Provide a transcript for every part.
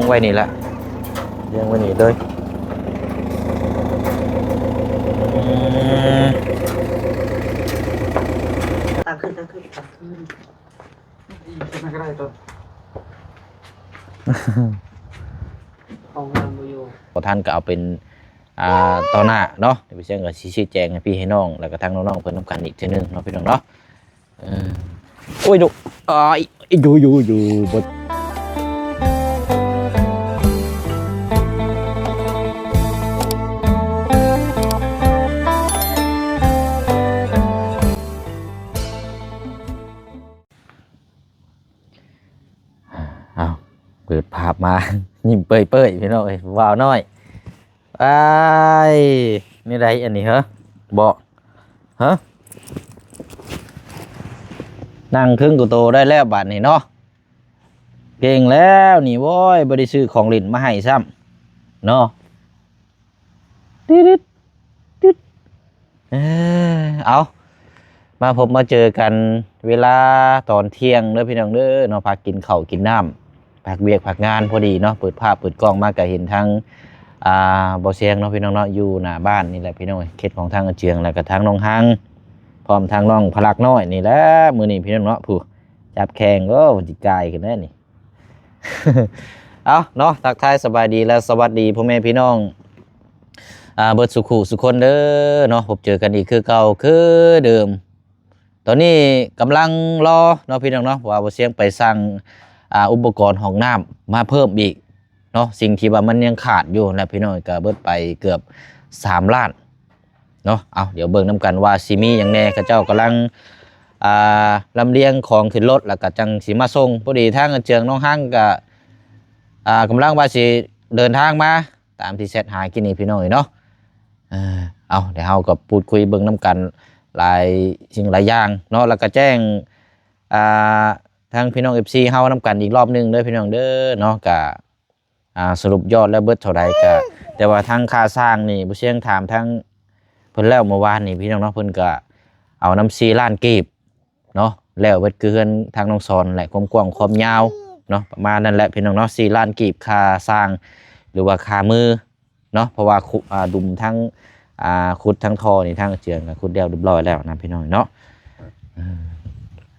ວາງໄວ້ນີ້ລະ ວຽງໄວ້ນີ້ເລີຍ. ອືມ ຕັ້ງຂຶ້ນ ຕັ້ງຂຶ້ນ ຕັ້ງຂຶ້ນ ອືມ ຂຶ້ນມາກໍໄດ້ຕົວະ ຫ້ອງນ້ຳບໍ່ຢູ່ ບໍ່ທັນກໍເອົາເປັນ ອ່າ ຕໍ່ໜ້າເນາະ ດຽວໄປເຊີນກໍຊິຊີ້ແຈງໃຫ້ພີ່ໃຫ້ນ້ອງ ແລ້ວກໍທາງນ້ອງໆເພິ່ນນຳກັນອີກເທື່ອໜຶ່ງເນາະ ພີ່ນ້ອງເນາະ. ເອີ ໂອ້ຍ ດູ ອ້າຍ ດູ ດູ ບໍ່ ອ້າວ ເປີດພາບມາ ຍິ້ມເປີ້ຍໆ ພີ່ນ້ອງເອີຍ ບ່າວນ້ອຍ. ອ້າຍ ແນວໃດອັນນີ້ເຮີ ເບາະ ເຮີ ນັ່ງເຄິ່ງກວ່າໂຕໄດ້ແລ້ວບາດນີ້ເນາະ ເກັ່ງແລ້ວນີ້ ໂອ້ຍ ບໍ່ໄດ້ຊື້ຂອງຫຼິ້ນມາໃຫ້ຊ້ຳເນາະ. ຕິດ ຕິດ ເອີ ເອົາ ມາພົບມາເຈີກັນເວລາຕອນທ່ຽງເດີພີ່ນ້ອງເດີເນາະ ພັກກິນເຂົ້າກິນນ້ຳ ພັກວຽກພັກງານພໍດີເນາະ ເປີດພາບເປີດກ້ອງມາກະເຫັນທັງ ອ່າ ບໍ່ແຊງເນາະ ພີ່ນ້ອງເນາະ ຢູ່ໜ້າບ້ານນີ້ແຫຼະພີ່ນ້ອງເອີຍ ເຂດຂອງທາງອາເຈືອງ ແລ້ວກະທາງນ້ອງຮັງ ພ້ອມທາງນ້ອງພະລັກນ້ອຍນີ້ແຫຼະ ມື້ນີ້ພີ່ນ້ອງເນາະ ຜູ້ຈັບແຂ່ງ ໂອ້ ມັນຊິກາຍຂຶ້ນແລ້ວນີ້. ເອົາເນາະ ທັກທາຍສະບາຍດີ ແລະ ສະຫວັດດີພໍ່ແມ່ພີ່ນ້ອງ ອ່າ ເບິດສູ່ຄູ່ສູ່ຄົນເດີເນາະ ພົບເຈີກັນອີກຄືເກົ່າຄືເດີມ. ຕອນນີ້ກຳລັງລໍເນາະ ພີ່ນ້ອງເນາະ ວ່າບໍ່ຊຽງໄປສັ່ງ ອ່າ ອຸປະກອນຫ້ອງນ້ຳມາເພີ່ມອີກເນາະ ສິ່ງທີ່ວ່າມັນຍັງຂາດຢູ່ແຫຼະ ພີ່ນ້ອງ ກໍເບິດໄປເກືອບສາມລ້ານ ເນາະ. ເອົາ ດຽວເບິ່ງນຳກັນວ່າຊິມີຫຍັງແດ່ ເຂົາເຈົ້າກຳລັງ ອ່າ ລຳລຽງຂອງຂຶ້ນລົດ ແລ້ວກໍຈັ່ງຊິມາສົ່ງ. ພໍດີທາງອາເຈືອງນ້ອງຮັງກໍ ອ່າ ກຳລັງວ່າຊິເດີນທາງມາ ຕາມທີ່ແຊັດຫາກີ້ນີ້ ພີ່ນ້ອງເອີຍເນາະ. ເອີ ເອົາ ດຽວເຮົາກໍພູດຄຸຍເບິ່ງນຳກັນຫຼາຍສິ່ງຫຼາຍຢ່າງເນາະ ແລ້ວກໍແຈ້ງ ອ່າ ທາງພີ່ນ້ອງເອັຟຊີເຮົານຳກັນອີກລອບໜຶ່ງເດີ ພີ່ນ້ອງເດີເນາະ. ກະ ອ່າ ສະຫຼຸບຍອດແລ້ວເບິດເທົ່າໃດກະ ແຕ່ວ່າທາງຄ່າສ້າງນີ້ ບໍ່ຊຽງຖາມທາງເພິ່ນແລ້ວເມື່ອວານນີ້ ພີ່ນ້ອງເນາະ ເພິ່ນກະເອົານຳສີ່ລ້ານກີບເນາະ ແລ້ວເບິດຄືເຮືອນທາງນ້ອງສອນແຫຼະ ຄວາມກວ້າງຄວາມຍາວເນາະ ປະມານນັ້ນແຫຼະ ພີ່ນ້ອງເນາະ ສີ່ລ້ານກີບ ຄ່າສ້າງ ຫຼືວ່າຄ່າມືເນາະ ເພາະວ່າ ຂຸ ອ່າ ດຸມທັງ ອ່າ ຂຸດທັງທໍ່ນີ້ ທາງອາເຈືອງກໍຂຸດແລ້ວຮຽບຮ້ອຍແລ້ວນະ ພີ່ນ້ອງເນາະ. ເອີ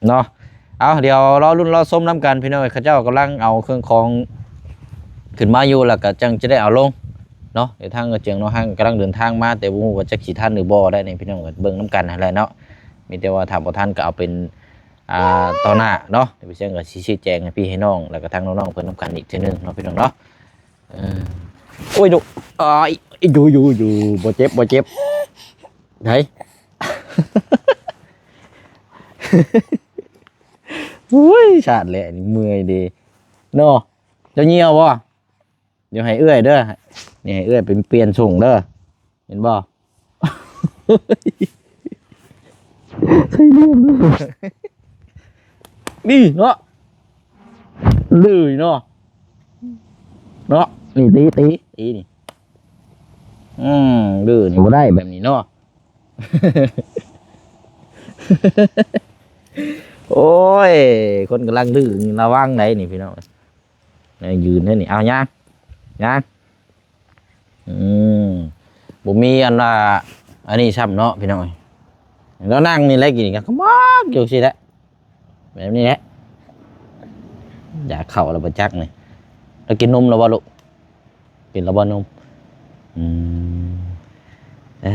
ເນາະ ເອົາ ດຽວລໍລຸ້ນລໍຊົມນຳກັນ ພີ່ນ້ອງເອີຍ ເຂົາເຈົ້າກຳລັງເອົາເຄື່ອງຂອງຂຶ້ນມາຢູ່ ແລ້ວກໍຈັ່ງຈະໄດ້ເອົາລົງເນາະ. ດຽວທາງອາເຈືອງນ້ອງຮັງກຳລັງເດີນທາງມາ ແຕ່ບໍ່ຮູ້ວ່າຈັກຊິທັນຫຼືບໍ່ໄດ໋ນີ້ ພີ່ນ້ອງ ກໍເບິ່ງນຳກັນຫັ້ນແຫຼະເນາະ. ມີແຕ່ວ່າຖ້າບໍ່ທັນກໍເອົາເປັນ ອ່າ ຕໍ່ໜ້າເນາະ ດຽວໄປເຊີນກໍຊິຊີ້ແຈງໃຫ້ພີ່ໃຫ້ນ້ອງ ແລ້ວກໍທາງນ້ອງໆເພິ່ນນຳກັນອີກເທື່ອໜຶ່ງເນາະ ພີ່ນ້ອງເນາະ. ເອີ ໂອ້ຍ ດູ ອ້າຍ ດູ ດູ ດູ ບໍ່ເຈັບ ບໍ່ເຈັບ ໄດ ໂອ້ຍ ຊາດແຫຼະ ນີ້ເມື່ອຍເດເນາະ. ເຈົ້າຍ່ຽວບໍ່? ດຽວໃຫ້ເອື້ອຍເດີ ນີ້ໃຫ້ເອື້ອຍໄປປ່ຽນສົ່ງເດີ ເຫັນບໍ່? ໃສ່ເລື່ອງເດີ ນີ້ເນາະ ດື້ເນາະ ເນາະ ນີ້ຕີ ຕີ ຕີນີ້ ອືມ ດື້ນີ້ບໍ່ໄດ້ແບບນີ້ເນາະ. ໂອ້ຍ ຄົນກຳລັງດື້ນີ້ ລະວັງໄດ໋ນີ້ ພີ່ນ້ອງ. ໃນຢືນເດ້ນີ້ ເອົາຍ່າງ ຍ່າງ ອືມ ບໍ່ມີອັນວ່າ ອັນນີ້ຊ້ຳເນາະ ພີ່ນ້ອງເອີຍ. ລາວນັ່ງນີ້ແຫຼະ ກິນກໍໝາກຢູ່ຊີ້ແຫຼະ ແບບນີ້ແຫຼະ. ຢາກເຂົ້າແລ້ວບໍ່ຈັກນີ້ ລາວກິນນົມແລ້ວບໍ່ລູກ? ກິນແລ້ວບໍ່ນົມ? ອືມ ເອີ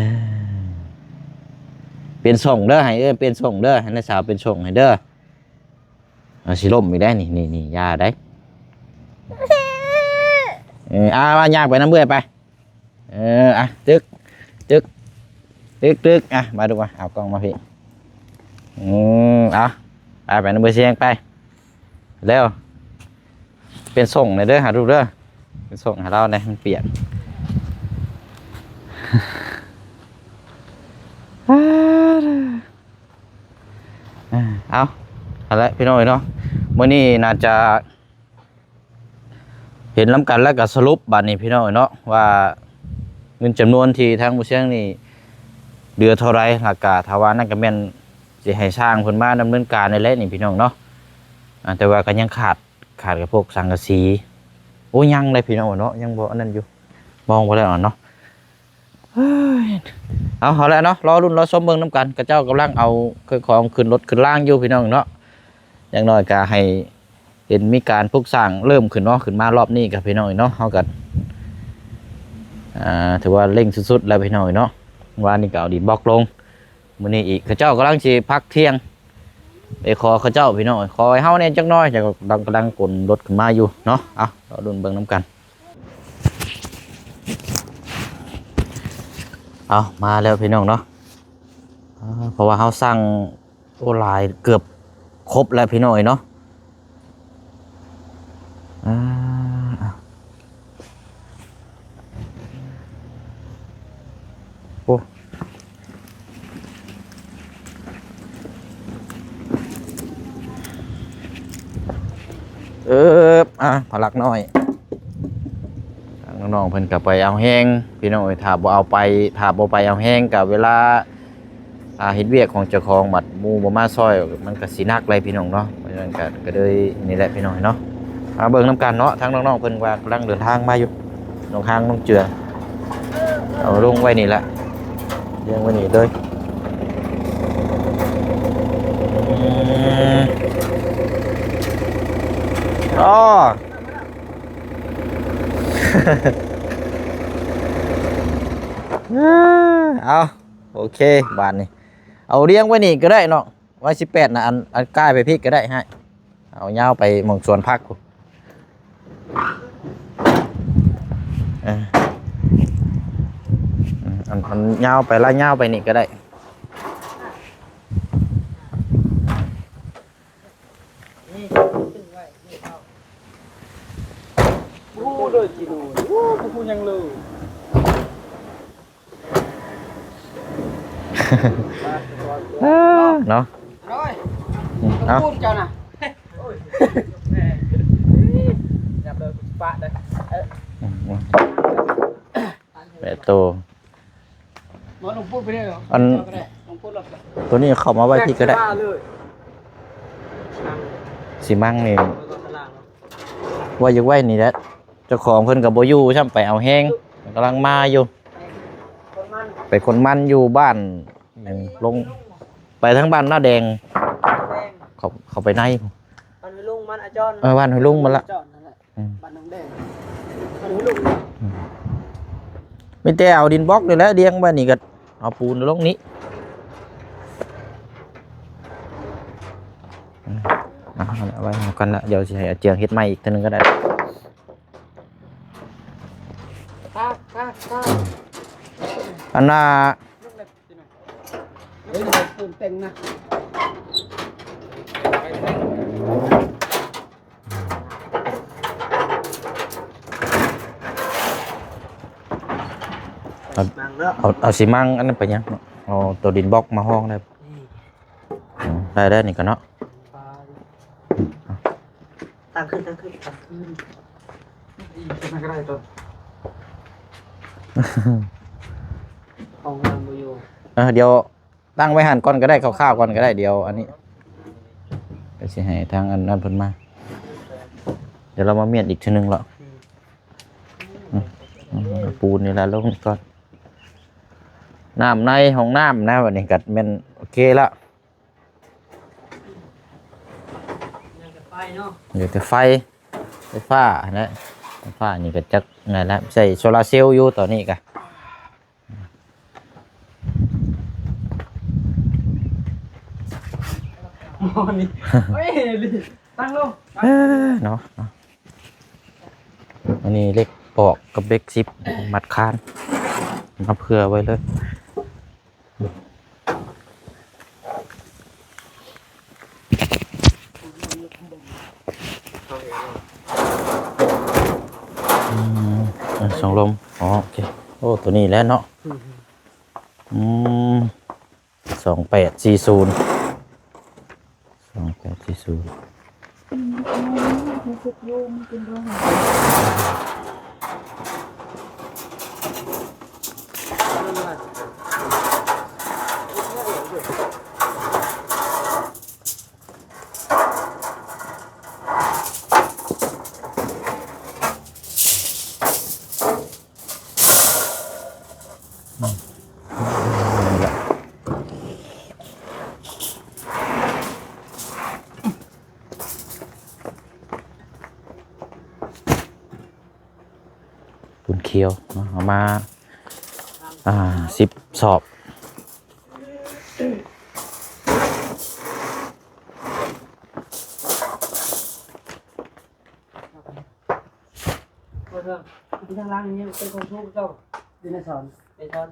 ປ່ຽນສົ່ງເດີ ໃຫ້ເອື້ອຍປ່ຽນສົ່ງເດີ ໃຫ້ນ້າສາວປ່ຽນສົ່ງໃຫ້ເດີ. ອາ ຊິລົ້ມອີກໄດ໋ນີ້ ນີ້ ນີ້ ຢ່າໄດ໋. ເອີ ອາ ມາ ຍ່າງໄປນຳເອື້ອຍໄປ. ເອີ ອາ ຕຶກ ຕຶກ ຕຶກ ຕຶກ ອາ ມາດູ ມາ ເອົາກ້ອງມາພີ້. ອືມ ເອົາ ໄປ ໄປນຳເອື້ອຍຊຽງໄປ ແລ້ວ ປ່ຽນສົ່ງແດ່ເດີ ຫາລູກເດີ ປ່ຽນສົ່ງໃຫ້ລາວແດ່ ມັນປຽກ. ເອົາ ຫັ້ນແຫຼະ ພີ່ນ້ອງເອີຍເນາະ ມື້ນີ້ໜ້າຈະເຫັນນຳກັນ ແລ້ວກໍສະຫຼຸບບາດນີ້ ພີ່ນ້ອງເອີຍເນາະ ວ່າເງິນຈຳນວນທີ່ທາງໝູ່ຊຽງນີ້ເຫຼືອເທົ່າໃດ ແລ້ວກໍຖ້າວ່ານັ້ນກໍແມ່ນຊິໃຫ້ຊ່າງເພິ່ນມາດຳເນີນການນີ້ແຫຼະນີ້ ພີ່ນ້ອງເນາະ. ອາ ແຕ່ວ່າກໍຍັງຂາດ ຂາດກັບພວກສັງກະສີ ໂອ້ ຍັງເລີຍພີ່ນ້ອງເນາະ ຍັງບໍ່ອັນນັ້ນຢູ່ ມອງບໍ່ໄດ້ເນາະ. ເອີຍ ເອົາ ເອົາແຫຼະເນາະ ລໍລຸ້ນລໍຊົມເບິ່ງນຳກັນ ເຂົາເຈົ້າກຳລັງເອົາເຄື່ອງຂອງຂຶ້ນລົດຂຶ້ນລາງຢູ່ພີ່ນ້ອງເນາະ. ຢ່າງໜ້ອຍກໍໃຫ້ເຫັນມີການປຸກສ້າງເລີ່ມຂຶ້ນເນາະ ຂຶ້ນມາລອບນີ້ກໍພີ່ນ້ອງເນາະ ເຮົາກໍ ອ່າ ຖືວ່າເລັ່ງສຸດໆແລ້ວພີ່ນ້ອງເນາະ. ວານນີ້ກໍເອົາດິນບລັອກລົງ ມື້ນີ້ອີກ ເຂົາເຈົ້າກຳລັງຊິພັກທ່ຽງ ໄປຂໍເຂົາເຈົ້າພີ່ນ້ອງ ຂໍໃຫ້ເຮົາແດ່ຈັກໜ້ອຍ ແຕ່ກໍກຳລັງ ກຳລັງຂົນລົດຂຶ້ນມາຢູ່ເນາະ. ເອົາ ລໍລຸ້ນເບິ່ງນຳກັນ. ເອົາ ມາແລ້ວພີ່ນ້ອງເນາະ ເພາະວ່າເຮົາສັ່ງ ໂອ້ ຫຼາຍ ເກືອບຄົບແລ້ວພີ່ນ້ອງເອີຍເນາະ. ອ່າ ໂອ້ ເອີບ ອ່າ ພະລັກນ້ອຍ ທາງນ້ອງໆເພິ່ນກໍໄປເອົາແຮງພີ່ນ້ອງເອີຍ. ຖ້າບໍ່ເອົາໄປ ຖ້າບໍ່ໄປເອົາແຮງ ກໍເວລາ ອ່າ ເຮັດວຽກຂອງເຈົ້າຂອງ ບັດໝູ່ບໍ່ມາຊ່ອຍ ມັນກໍຊິໜັກເລີຍພີ່ນ້ອງເນາະ. ເພາະສະນັ້ນກໍ ກໍເລີຍນີ້ແຫຼະພີ່ນ້ອງເນາະ ມາເບິ່ງນຳກັນເນາະ. ທາງນ້ອງໆເພິ່ນວ່າກຳລັງເດີນທາງມາຢູ່ ນ້ອງຮາງ ນ້ອງເຈືອ ເອົາລົງໄວ້ນີ້ແຫຼະ ລຽງໄວ້ນີ້ເລີຍ. ອືມ ອໍ ເອົາ ໂອເຄ ບາດນີ້ ເອົາລຽງໄວ້ນີ້ກໍໄດ້ເນາະ ໄວ້ສິບແປດນະ ອັນ ອັນກ້າຍໄປພີ້ກໍໄດ້ ໃຫ້ເອົາຍາວໄປໝ່ອງສວນຜັກພຸ້ນ. ເອີ ອັນ ອັນຍາວໄປ ລາຍຍາວໄປນີ້ກໍໄດ້. ບໍ່ຮູ້ເລີຍ ກິໂລ ບໍ່ຮູ້ຫຍັງເລີຍ ເນາະ. ເອົາ ເຈົ້ານະ ແປດໂຕ ບໍ່ ລົງປຸດໄປເລີຍເນາະ ອັນ ລົງປຸດແລ້ວ ຕົວນີ້ເຂົ້າມາໄວ້ພີ້ກໍໄດ້ ຊິມັງນີ້ ວ່າຢາກໄວ້ນີ້ແຫຼະ ເຈົ້າຂອງເພິ່ນກໍບໍ່ຢູ່ຊ້ຳ ໄປເອົາແຮງ ກຳລັງມາຢູ່ ໄປຂົນມັນຢູ່ບ້ານ ແມ່ນ ລົງ ໄປທາງບ້ານນາແດງ ເຂົ້າ ເຂົ້າໄປໃນ ບ້ານຫ້ວຍລຸງ ບ້ານອາຈອນ ເອີ ບ້ານຫ້ວຍລຸງມັນລະ ອາຈອນນັ້ນແຫຼະ ອືມ ບ້ານໜອງແດງ ບ້ານຫ້ວຍລຸງ ອືມ ມີແຕ່ເອົາດິນບລັອກນີ້ແຫຼະລຽງໄວ້ນີ້ ກໍເອົາປູນລົງນີ້ ອືມ ເອົາ ເອົາໄວ້ເອົາກັນລະ ດຽວຊິໃຫ້ອາເຈືອງເຮັດໃໝ່ອີກເທື່ອໜຶ່ງກໍໄດ້. ຄັກ ຄັກ ຄັກ ອັນນ່າ ເອີຍ ປູນແຕ່ງນະ ເອົາ ເອົາ ເອົາຊິມັງອັນນັ້ນໄປຍັງເນາະ ເອົາໂຕດິນບລັອກມາຮອງໄດ້ ອືມ ໄດ້ ໄດ້ນີ້ກໍເນາະ ຕັ້ງຂຶ້ນ ຕັ້ງຂຶ້ນ ຕັ້ງຂຶ້ນ ອີກ ຕົວນັ້ນກໍໄດ້ຕົວ ຂອງວາງບໍ່ຢູ່ ເອີ ດຽວຕັ້ງໄວ້ຫັ້ນກ່ອນກໍໄດ້ ຄ່າວໆກ່ອນກໍໄດ້ ດຽວອັນນີ້ ກໍຊິໃຫ້ທາງອັນນັ້ນເພິ່ນມາ ດຽວລາວມາມ້ຽນອີກເທື່ອໜຶ່ງເນາະ ອືມ ອືມ ເອົາປູນນີ້ລະລົງກ່ອນ ນ້ຳໃນຫ້ອງນ້ຳນະ ບັດນີ້ກໍແມ່ນໂອເຄລະ. ເຫຼືອແຕ່ໄຟ ໄຟຟ້າຫັ້ນແຫຼະ ໄຟຟ້ານີ້ກໍຈັກນັ້ນແຫຼະ ໃຊ້ໂຊລາເຊວຢູ່ຕອນນີ້ກະ ໝໍນີ້ ເອີຍ ຕັ້ງລົງ ເອີ ເນາະ ເນາະ ອັນນີ້ເຫຼັກປອກກັບເຫຼັກສິບ ມັດຄານ ມາເຜື່ອໄວ້ເລີຍ. ອືມ ເອີ ສອງລົມ ອໍ ໂອເຄ ໂອ້ ໂຕນີ້ແຫຼະເນາະ ອືມ ສອງແປດສີ່ສູນ ສອງແປດສີ່ສູນ ອືມ ມັນສຸກຢູ່ ມັນກິນບໍ່ຫອມ ອ ປູນຂຽວເນາະ ເອົາມາ ອ່າ ສິບສອບ. ເບິ່ງທາງຫຼັງນີ້ເປັນຂອງຜູ້ເຈົ້າ ຢູ່ໃນສອນ ໃນສອນ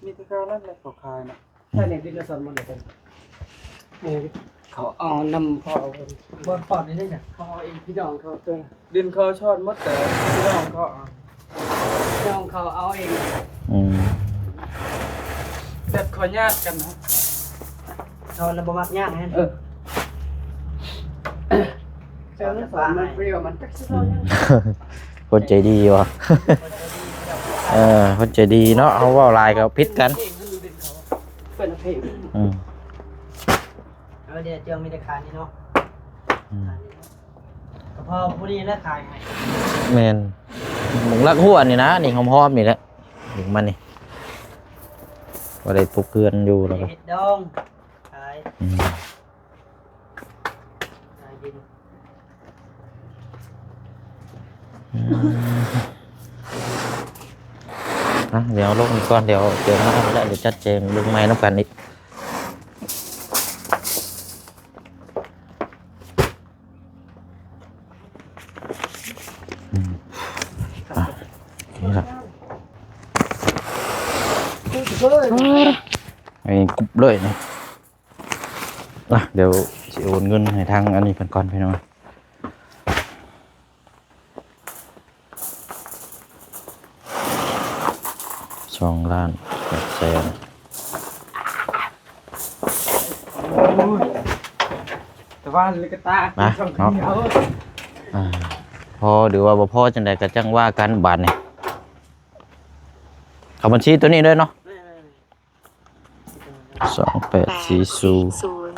ມີແຕ່ເຂົານັ້ນແຫຼະເຂົາຂາຍນະ ໃຊ່ແຫຼະ ດິນລະສອນໝົດເລີຍ ເອີ ເຂົາເອົານຳພໍ່ເພິ່ນ ບ່ອນປອດນີ້ເດ້ ເຂົາເອົາເອງ ພີ່ນ້ອງເຂົາ ເອີ ດິນເຂົາສອນໝົດ ແຕ່ພີ່ນ້ອງເຂົາເອົາ ພີ່ນ້ອງເຂົາເອົາເອງ ອືມ ແບບເຂົາຍາດກັນນະ ເຂົາລະບໍ່ມັກຍາດຫັ້ນ ເອີ ເຈົ້າສອນມັນປຽວ ມັນຈັກຊິເວົ້າຫຍັງ ອືມ ຄົນໃຈດີວ່າ ເອີ ຄົນໃຈດີເນາະ ເຮົາເວົ້າຫຼາຍກໍຜິດກັນ ເປີດເພງ ອືມ ເອີ ດຽວເຈົ້າມີແຕ່ຂາຍນີ້ເນາະ ອືມ ຂາຍນີ້ເນາະ ກໍພໍຜູ້ນີ້ແຫຼະຂາຍໃຫ້ ແມ່ນ ມຸງລັກຫົວນີ້ນະ ນີ້ຫອມໆນີ້ແຫຼະ ນີ້ມັນນີ້ ບໍ່ໄດ້ປຸກເຮືອນຢູ່ແລ້ວກໍ ເຮັດດອງຂາຍ ອືມ ອືມ ອ່ະ ດຽວລົງນີ້ກ່ອນ ດຽວເຈີກັນແລ້ວ ດຽວຈັດແຈງເບິ່ງໃໝ່ນຳກັນອີກ ອືມ ອ່ະ ນີ້ລະ ໃຫ້ກຸບເລີຍນີ້. ອ່ະ ດຽວຊິໂອນເງິນໃຫ້ທາງອັນນີ້ເພິ່ນກ່ອນ ພີ່ນ້ອງ ສອງລ້ານແປດແສນ ແຕ່ວ່າລິກະຕາ ມາເນາະ ອ່າ ພໍຫຼືວ່າບໍ່ພໍຈັ່ງໃດກໍຈັ່ງວ່າກັນບາດນີ້ ເຂົ້າບັນຊີໂຕນີ້ເດີເນາະ. ສອງແປດສີ່ສູນ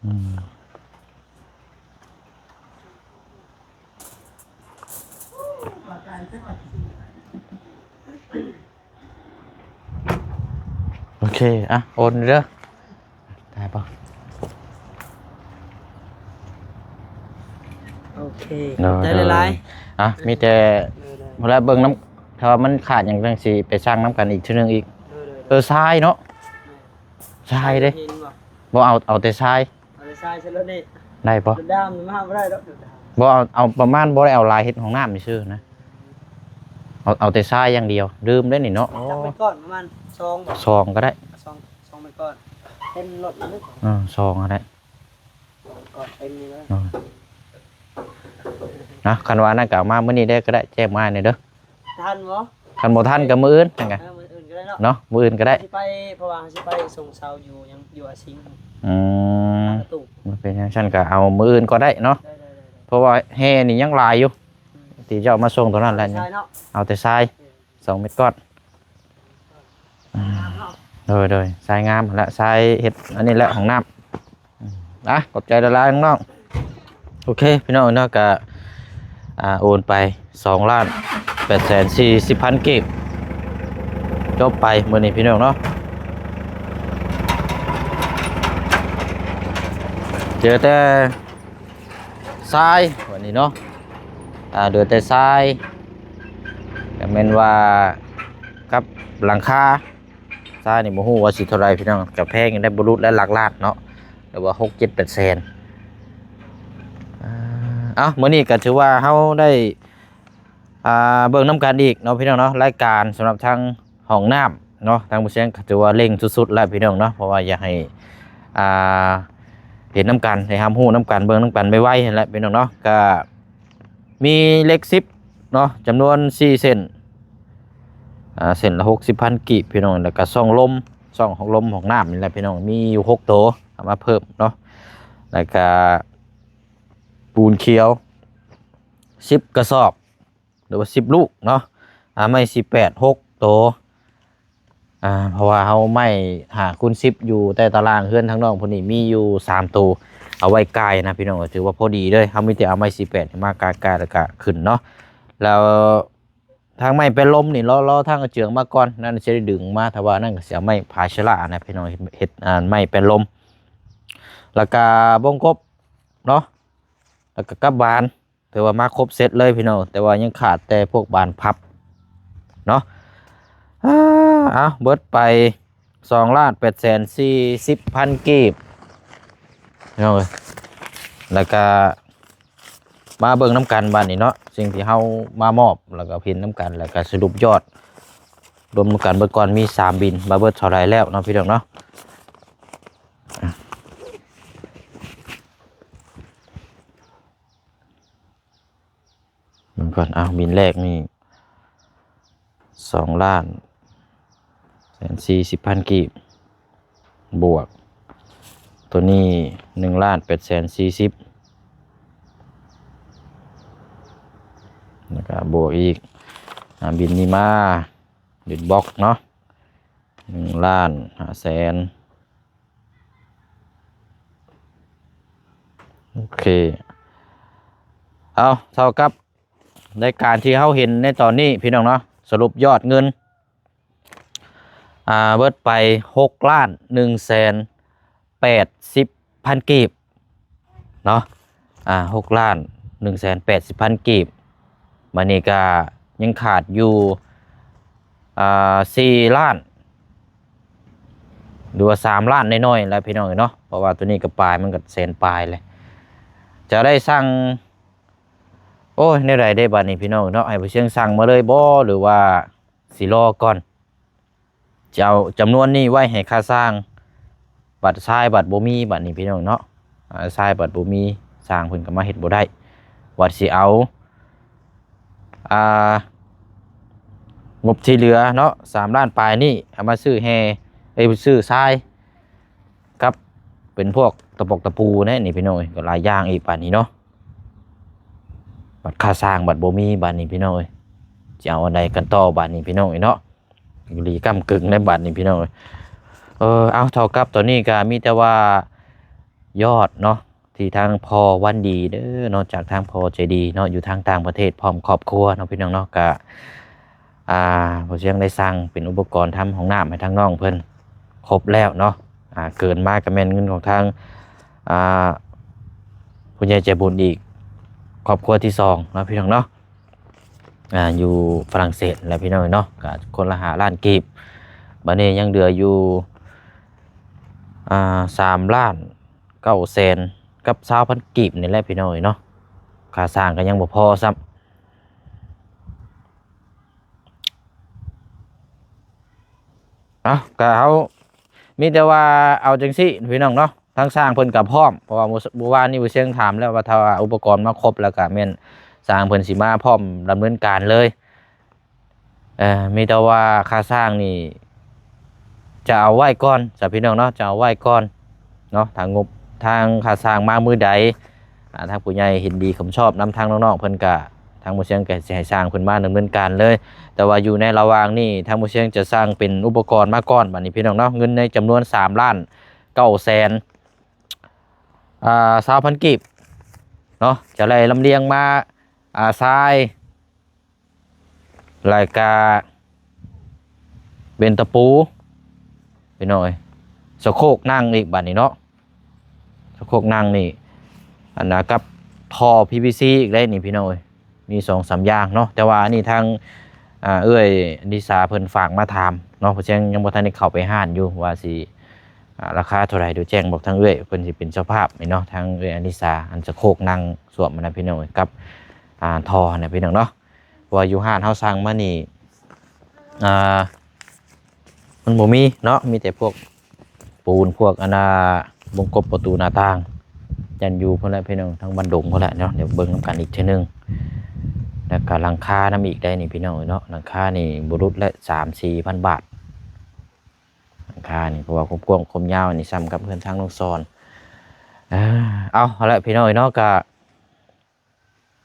ອືມ ໂອເຄ ອ່ະ ໂອນເດີ ໄດ້ບໍ່? ໂອເຄ ໂດຍ ຂອບໃຈຫຼາຍໆ ອ່ະ ມີແຕ່ ໂດຍໆ ເວລາເບິ່ງນຳ ຖ້າວ່າມັນຂາດຫຍັງຈັ່ງຊິໄປສັ່ງນຳກັນອີກເທື່ອໜຶ່ງອີກ ໂດຍໆ ເອີ ຊາຍເນາະ ຊາຍເດ້ ເຫັນບໍ່? ບໍ່ເອົາ ເອົາແຕ່ຊາຍ ເອົາແຕ່ຊາຍໃສ່ລົດນີ້ ໄດ້ບໍ່? ດຳມາບໍ່ໄດ້ດອກ ບໍ່ເອົາ ເອົາປະມານ ບໍ່ໄດ້ເອົາຫຼາຍ ເຮັດຫ້ອງນ້ຳຊື່ໆນະ ເອົາ ເອົາແຕ່ຊາຍຢ່າງດຽວ ດື່ມໄດ້ນີ້ເນາະ ຈັກເມັດກ້ອນ ປະມານສອງບໍ່? ສອງກໍໄດ້ ສອງ ສອງເມັດກ້ອນ ເຕັມລົດນີ້ ເອີ ສອງກໍໄດ້ ກ້ອນເຕັມນີ້ເລີຍ ເອີ ນະ ຄັນວ່ານັ້ນກໍເອົາມາມື້ນີ້ໄດ້ກໍໄດ້ ແຈ້ງມາແດ່ເດີ ທັນບໍ່? ຄັນບໍ່ທັນກໍມື້ອື່ນ ເອີ ມື້ອື່ນກໍໄດ້ເນາະ ເນາະ ມື້ອື່ນກໍໄດ້ ຊິໄປ ເພາະວ່າເຮົາຊິໄປສົ່ງເຊົາຢູ່ຫຍັງ ຢູ່ອາຊິງ ອືມ ເປັນຈັ່ງຊັ້ນກໍເອົາມື້ອື່ນກໍໄດ້ເນາະ ໄດ້ໆໆ ເພາະວ່າແຮ່ນີ້ຍັງຫຼາຍຢູ່ ອືມ ທີ່ເຈົ້າມາສົ່ງຕົວນັ້ນແຫຼະ ເອົາແຕ່ຊາຍເນາະ ເອົາແຕ່ຊາຍ ສອງເມັດກ້ອນ ອືມ ໂດຍໆ ຊາຍງາມຫັ້ນລະ ຊາຍເຮັດອັນນີ້ແຫຼະ ຫ້ອງນ້ຳ ອືມ ອ່ະ ຂອບໃຈຫຼາຍໆ ນ້ອງໆ ໂອເຄ ພີ່ນ້ອງເນາະ ກະ ອ່າ ໂອນໄປ ສອງລ້ານແປດແສນສີ່ສິບພັນກີບ ຈົບໄປມື້ນີ້ ພີ່ນ້ອງເນາະ ເຫຼືອແຕ່ຊາຍ ບັດນີ້ເນາະ ອ່າ ເຫຼືອແຕ່ຊາຍ ກໍແມ່ນວ່າກັບຫຼັງຄາ ຊາຍນີ້ບໍ່ຮູ້ວ່າຊິເທົ່າໃດ ພີ່ນ້ອງ ກໍແພງຢູ່ໄດ໋ ບໍ່ຫຼຸດແລ້ວຫຼັກລ້ານເນາະ ຫຼືວ່າຫົກເຈັດແປດແສນ ອ່າ ເອົ້າ ມື້ນີ້ກໍຖືວ່າເຮົາໄດ້ ອ່າ ເບິ່ງນຳກັນອີກເນາະ ພີ່ນ້ອງເນາະ ລາຍການສຳລັບທາງຫ້ອງນ້ຳເນາະ ທາງບໍ່ຊຽງກໍຖືວ່າເລັ່ງສຸດໆແລ້ວ ພີ່ນ້ອງເນາະ ເພາະວ່າຢາກໃຫ້ ອ່າ ເຫັນນຳກັນ ໄດ້ຮັບຮູ້ນຳກັນ ເບິ່ງນຳກັນໄວໆຫັ້ນແຫຼະ ພີ່ນ້ອງເນາະ ກໍ ມີເຫຼັກສິບເນາະ ຈຳນວນສີ່ເສັ້ນ ອ່າ ເສັ້ນລະຫົກສິບພັນກີບ ພີ່ນ້ອງ ແລ້ວກະຊ່ອງລົມ ຊ່ອງຂອງລົມຂອງນ້ຳນີ້ແຫຼະ ພີ່ນ້ອງ ມີຢູ່ຫົກໂຕ ເອົາມາເພີ່ມເນາະ ແລ້ວກະປູນຂຽວສິບກະສອບ ຫຼືວ່າສິບລູກເນາະ ອ່າ ໄມ້ສີ່ແປດຫົກໂຕ ອ່າ ເພາະວ່າເຮົາໄມ້ຫ້າຄູນສິບຢູ່ໃຕ້ຕາລ່າງເຮືອນທາງນ້ອງເພິ່ນນີ້ມີຢູ່ສາມໂຕ ເອົາໄວ້ກ່າຍນະ ພີ່ນ້ອງ ກໍຖືວ່າພໍດີເລີຍ ເຮົາມີແຕ່ເອົາໄມ້ສີ່ແປດມາກ່າຍໆ ແລ້ວກະຂຶ້ນເນາະ ແລ້ວທາງໄມ້ແປນລົມນີ້ ລໍ ລໍທາງອາເຈືອງມາກ່ອນ ນັ້ນຊິໄດ້ດຶງມາ ຖ້າວ່ານັ້ນກໍຊິເອົາໄມ້ພາເຊລານະ ພີ່ນ້ອງ ເຮັດ ເຮັດ ອ່າ ໄມ້ແປນລົມ ແລ້ວກະວົງກົບເນາະ ແລ້ວກໍກັບບານ ຖືວ່າມາຄົບເຊັດເລີຍພີ່ນ້ອງ ແຕ່ວ່າຍັງຂາດແຕ່ພວກບານພັບເນາະ. ອາ ເອົາ ເບິດໄປສອງລ້ານແປດແສນສີ່ສິບພັນກີບພີ່ນ້ອງເອີຍ. ແລ້ວກະມາເບິ່ງນຳກັນບາດນີ້ເນາະ ສິ່ງທີ່ເຮົາມາມອບ ແລ້ວກະເຫັນນຳກັນ ແລ້ວກະສະຫຼຸບຍອດລວມນຳກັນເບິດກ່ອນ ມີສາມບິນ ວ່າເບິດເທົ່າໃດແລ້ວເນາະພີ່ນ້ອງເນາະ. ເບິ່ງກ່ອນ ເອົາ ບິນແລກນີ້ສອງລ້ານແສນສີ່ສິບພັນກີບ ບວກໂຕນີ້ໜຶ່ງລ້ານແປດແສນສີ່ສິບ ແລ້ວກະບວກອີກ ອາ ບິນນີ້ມາ ບິນບລັອກເນາະ ໜຶ່ງລ້ານຫ້າແສນ ໂອເຄ ເອົາ ເທົ່າກັບລາຍການທີ່ເຮົາເຫັນໃນຕອນນີ້ພີ່ນ້ອງເນາະ ສະຫຼຸບຍອດເງິນ ອາ ເບິດໄປຫົກລ້ານໜຶ່ງແສນແປດສິບພັນກີບເນາະ ອາ ຫົກລ້ານໜຶ່ງແສນແປດສິບພັນກີບ. ບາດນີ້ກະຍັງຂາດຢູ່ ອ່າ ສີ່ລ້ານ ຫຼືວ່າສາມລ້ານໜ້ອຍໆແຫຼະພີ່ນ້ອງເອີຍເນາະ ເພາະວ່າໂຕນີ້ກໍປາຍ ມັນກໍແສນປາຍແຫຼະ ຈະໄດ້ສັ່ງ ໂອ້ຍ ແນວໃດເດ້ບາດນີ້ພີ່ນ້ອງເນາະ ໃຫ້ຜູ້ຊຽງສັ່ງມາເລີຍບໍ່ ຫຼືວ່າຊິລໍກ່ອນ ຈະເອົາຈຳນວນນີ້ໄວ້ໃຫ້ຄ່າສ້າງ ບັດຊາຍບັດບໍ່ມີ ບາດນີ້ພີ່ນ້ອງເນາະ ອາ ຊາຍບັດບໍ່ມີ ຊ່າງເພິ່ນກໍມາເຮັດບໍ່ໄດ້ ວ່າຊິເອົາ ອ່າ ງົບທີ່ເຫຼືອເນາະ ສາມລ້ານປາຍນີ້ ເອົາມາຊື້ແຮ່ ເອີ ຊື້ຊາຍ ກັບເປັນພວກຕະປົກຕະປູແນ່ນີ້ພີ່ນ້ອງເອີຍ ກໍຫຼາຍຢ່າງອີກບາດນີ້ເນາະ ບັດຄ່າສ້າງບັດບໍ່ມີບາດນີ້ພີ່ນ້ອງເອີຍ ຊິເອົາອັນໃດກັນຕໍ່ບາດນີ້ພີ່ນ້ອງເອີຍເນາະ. ຢູ່ດີກ້ຳກຶ່ງໃນບັດນີ້ພີ່ນ້ອງເອີຍ ເອີ ເອົາ ເທົ່າກັບຕອນນີ້ກໍມີແຕ່ວ່າຍອດເນາະ ທີ່ທາງພໍ່ວັນດີເດີເນາະ ຈາກທາງພໍ່ໃຈດີເນາະ ຢູ່ທາງຕ່າງປະເທດ ພ້ອມຄອບຄົວເນາະພີ່ນ້ອງເນາະ ກະ ອ່າ ພໍ່ຊຽງໄດ້ສັ່ງເປັນອຸປະກອນທຳຫ້ອງນ້ຳໃຫ້ທາງນ້ອງເພິ່ນຄົບແລ້ວເນາະ ອ່າ ເກີນມາກໍແມ່ນເງິນຂອງທາງ ອ່າ ຜູ້ໃຫຍ່ໃຈບຸນອີກ ຄອບຄົວທີສອງເນາະພີ່ນ້ອງເນາະ ອ່າ ຢູ່ຝຣັ່ງເສດແຫຼະພີ່ນ້ອງເນາະ ກໍຄົນລະຫ້າລ້ານກີບ ບາດນີ້ຍັງເຫຼືອຢູ່ ອ່າ ສາມລ້ານເກົ້າແສນກັບຊາວພັນກີບນີ້ແຫຼະພີ່ນ້ອງເນາະ ຄ່າສ້າງກໍຍັງບໍ່ພໍຊ້ຳ. ເອົາ ກະເຮົາມີແຕ່ວ່າເອົາຈັ່ງຊີ້ພີ່ນ້ອງເນາະ ທາງຊ່າງເພິ່ນກະພ້ອມ ເພາະວ່າມື້ ມື້ວານນີ້ບໍ່ຊຽງຖາມແລ້ວວ່າ ຖ້າວ່າອຸປະກອນມາຄົບແລ້ວກະແມ່ນຊ່າງເພິ່ນຊິມາພ້ອມດຳເນີນການເລີຍ ເອີ ມີແຕ່ວ່າຄ່າຊ່າງນີ້ຈະເອົາໄວ້ກ່ອນຊະພີ່ນ້ອງເນາະ ຈະເອົາໄວ້ກ່ອນເນາະ ທາງງົບ ທາງຄ່າຊ່າງມາມື້ໃດ ອ່າ ທາງຜູ້ໃຫຍ່ເຫັນດີເຫັນຊອບນຳທາງນ້ອງໆເພິ່ນກະ ທາງໝໍຊຽງກະຊິໃຫ້ຊ່າງເພິ່ນມາດຳເນີນການເລີຍ ແຕ່ວ່າຢູ່ໃນລະຫວ່າງນີ້ ທາງໝໍຊຽງຈະສັ່ງເປັນອຸປະກອນມາກ່ອນ ບາດນີ້ພີ່ນ້ອງເນາະ ເງິນໃນຈຳນວນສາມລ້ານເກົ້າແສນ ອ່າ ຊາວພັນກີບເນາະ ຈະໄດ້ລຳລຽງມາ ອ່າ ຊາຍ ແລ້ວກະເປັນຕະປູ ພີ່ນ້ອງເອີຍ ສະໂຄກນັ່ງອີກບາດນີ້ເນາະ ສະໂຄກນັ່ງນີ້ ອັນນະ ກັບທໍ່ ພີວີຊີ ອີກໄດ໋ນີ້ພີ່ນ້ອງເອີຍ ມີສອງສາມຢ່າງເນາະ ແຕ່ວ່າອັນນີ້ທາງ ອ່າ ເອື້ອຍອະລິສາເພິ່ນຝາກມາຖາມເນາະ ເພາະຍັງ ຍັງບໍ່ທັນໄດ້ເຂົ້າໄປຮ້ານຢູ່ວ່າຊິ ອ່າ ລາຄາເທົ່າໃດ ດຽວແຈ້ງບອກທາງເອື້ອຍ ເພິ່ນຊິເປັນເຈົ້າພາບນີ້ເນາະ ທາງເອື້ອຍອະລິສາ ອັນສະໂຄກນັ່ງສ້ວມຫັ້ນນະພີ່ນ້ອງເອີຍ ກັບ ອ່າ ທໍ່ຫັ້ນນະພີ່ນ້ອງເນາະ ເພາະວ່າຢູ່ຮ້ານເຮົາສັ່ງມານີ້ ອ່າ ມັນບໍ່ມີເນາະ ມີແຕ່ພວກປູນ ພວກອັນນ່າ ວົງກົບປະຕູໜ້າຕ່າງ ຢ້ານຢູ່ພຸ້ນແຫຼະພີ່ນ້ອງ ທາງບ້ານດົງພຸ້ນແຫຼະເນາະ ດຽວເບິ່ງນຳກັນອີກເທື່ອໜຶ່ງ ແລ້ວກະຫຼັງຄານຳອີກໄດ໋ນີ້ພີ່ນ້ອງເອີຍເນາະ ຫຼັງຄານີ້ບໍ່ຫຼຸດແຫຼະ ສາມສີ່ພັນບາດ ຫຼັງຄານີ້ ເພາະວ່າຄວາມກວ້າງຄວາມຍາວນີ້ສ່ຳກັບເຮືອນທາງນ້ອງສອນ ເອົາ ເອົາລະພີ່ນ້ອງເອີຍເນາະ ກະ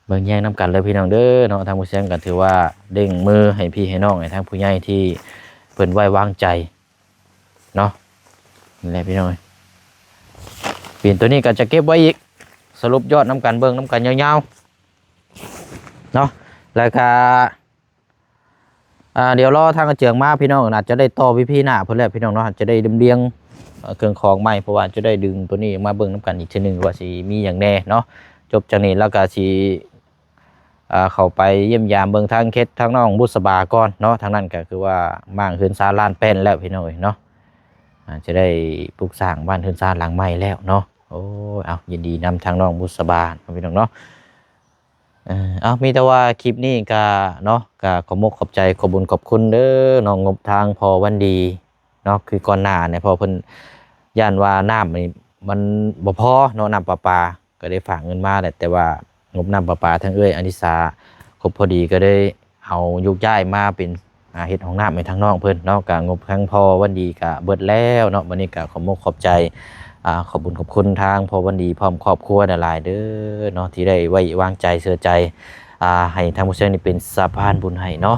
ເບິ່ງແຍງນຳກັນເລີຍພີ່ນ້ອງເດີເນາະ ທາງໝໍຊຽງກໍຖືວ່າເລັ່ງມືໃຫ້ພີ່ໃຫ້ນ້ອງ ໃຫ້ທາງຜູ້ໃຫຍ່ທີ່ເພິ່ນໄວ້ວາງໃຈເນາະ ນີ້ແຫຼະພີ່ນ້ອງເອີຍ ປິ່ນໂຕນີ້ກໍຈະເກັບໄວ້ອີກ ສະຫຼຸບຍອດນຳກັນ ເບິ່ງນຳກັນຍາວໆເນາະ ແລ້ວກໍ ອ່າ ດຽວລໍທາງອາເຈືອງມາພີ່ນ້ອງ ອາດຈະໄດ້ຕໍ່ ອີພີ ໜ້າພຸ້ນແຫຼະພີ່ນ້ອງເນາະ ອາດຈະໄດ້ລຳລຽງ ເອີ ເຄື່ອງຂອງໃໝ່ ເພາະວ່າຈະໄດ້ດຶງໂຕນີ້ມາເບິ່ງນຳກັນອີກເທື່ອໜຶ່ງວ່າຊິມີຫຍັງແດ່ເນາະ ຈົບຈາກນີ້ລາວກໍຊິ ອ່າ ເຂົ້າໄປຢ້ຽມຢາມເບິ່ງທາງເຂດທາງນ້ອງບຸດສະບາກ່ອນເນາະ. ທາງນັ້ນກໍຄືວ່າມ້າງເຮືອນຊານລານແປ້ນແລ້ວ ພີ່ນ້ອງເອີຍເນາະ. ອ່າ ຈະໄດ້ປຸກສ້າງບ້ານເຮືອນຊານຫຼັງໃໝ່ແລ້ວເນາະ. ໂອ້ຍ ເອົາ ຍິນດີນຳທາງນ້ອງບຸດສະບາເນາະ ພີ່ນ້ອງເນາະ. ເອີ ເອົາ ມີແຕ່ວ່າຄລິບນີ້ກະເນາະ ກະຂອບມົກຂອບໃຈ ຂອບບຸນຂອບຄຸນເດີເນາະ ງົບທາງພໍ່ວັນດີເນາະ. ຄືກ່ອນໜ້ານີ້ ເພາະເພິ່ນຢ້ານວ່ານ້ຳນີ້ມັນບໍ່ພໍເນາະ ນ້ຳປະປາ ກໍໄດ້ຝາກເງິນມາແຫຼະ ແຕ່ວ່າງົບນ້ຳປະປາທາງເອື້ອຍອາລິສາຄົບພໍດີ ກໍໄດ້ເອົາໂຍກຍ້າຍມາເປັນ ອ່າ ເຮັດຫ້ອງນ້ຳໃຫ້ທາງນ້ອງເພິ່ນເນາະ. ກະງົບທາງພໍ່ວັນດີກະເບິດແລ້ວເນາະ. ບັດນີ້ກະຂອບມົກຂອບໃຈ ອ່າ ຂອບບຸນຂອບຄຸນທາງພໍ່ວັນດີພ້ອມຄອບຄົວຫຼາຍໆເດີເນາະ ທີ່ໄດ້ໄວ້ວາງໃຈເຊື່ອໃຈ ອ່າ ໃຫ້ທາງຜູ້ຊ່ວຍນີ້ເປັນສະພານບຸນໃຫ້ເນາະ.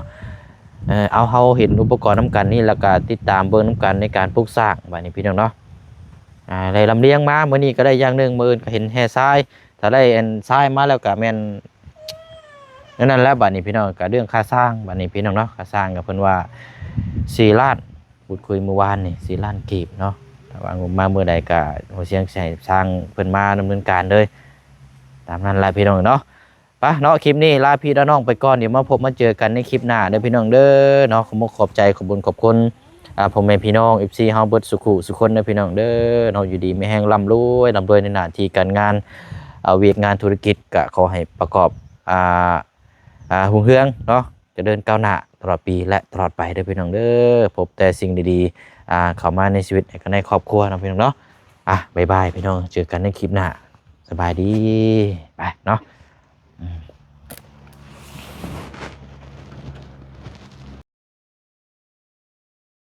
ເອີ ເອົາ ເຮົາເຫັນອຸປະກອນນຳກັນນີ້ ແລ້ວກະຕິດຕາມເບິ່ງນຳກັນໃນການປຸກສ້າງ ບາດນີ້ ພີ່ນ້ອງເນາະ. ອ່າ ໄດ້ລຳລຽງມາ ມື້ນີ້ກໍໄດ້ຢ່າງໜຶ່ງ ມື້ອື່ນກໍເຫັນແຮ່ຊາຍ ຖ້າໄດ້ອັນຊາຍມາແລ້ວກໍແມ່ນ ແນວນັ້ນແຫຼະ. ບາດນີ້ ພີ່ນ້ອງ ກໍເລື່ອງຄ່າສ້າງ ບາດນີ້ ພີ່ນ້ອງເນາະ ຄ່າສ້າງກໍເພິ່ນວ່າສີ່ລ້ານ ພູດຄຸຍມື້ວານນີ້ສີ່ລ້ານກີບເນາະ. ຖ້າວ່າງົບມາມື້ໃດກໍຫົວສຽງຊິໃຫ້ຊ່າງເພິ່ນມາດຳເນີນການເລີຍ. ຕາມນັ້ນແຫຼະ ພີ່ນ້ອງເນາະ. ປະເນາະ ຄລິບນີ້ລາພີ່ລານ້ອງໄປກ່ອນ ດຽວມາພົບມາເຈີກັນໃນຄລິບໜ້າເດີ ພີ່ນ້ອງເດີເນາະ. ຂອບມົກຂອບໃຈ ຂອບບຸນຂອບຄຸນ ອ່າ ພໍ່ແມ່ພີ່ນ້ອງ ເອັຟຊີ ເຮົາເບິດສູ່ຄູ່ສູ່ຄົນເດີ ພີ່ນ້ອງເດີເນາະ. ຢູ່ດີມີແຮງ ລ່ຳລວຍ ລ່ຳລວຍໃນໜ້າທີ່ການງານ ອ່າ ວຽກງານທຸລະກິດ ກະຂໍໃຫ້ປະກອບ ອ່າ ອ່າ ຮຸ່ງເຮືອງເນາະ ຈະເລີນກ້າວໜ້າຕະຫຼອດປີ ແລະ ຕະຫຼອດໄປເດີ ພີ່ນ້ອງເດີ. ພົບແຕ່ສິ່ງດີໆ ອ່າ ເຂົ້າມາໃນຊີວິດ ໃນຄອບຄົວເນາະ ພີ່ນ້ອງເນາະ. ອ່ະ ບາຍບາຍ ພີ່ນ້ອງ ເຈີກັນໃນຄລິບໜ້າ. ສະບາຍດີ ໄປເນາະ.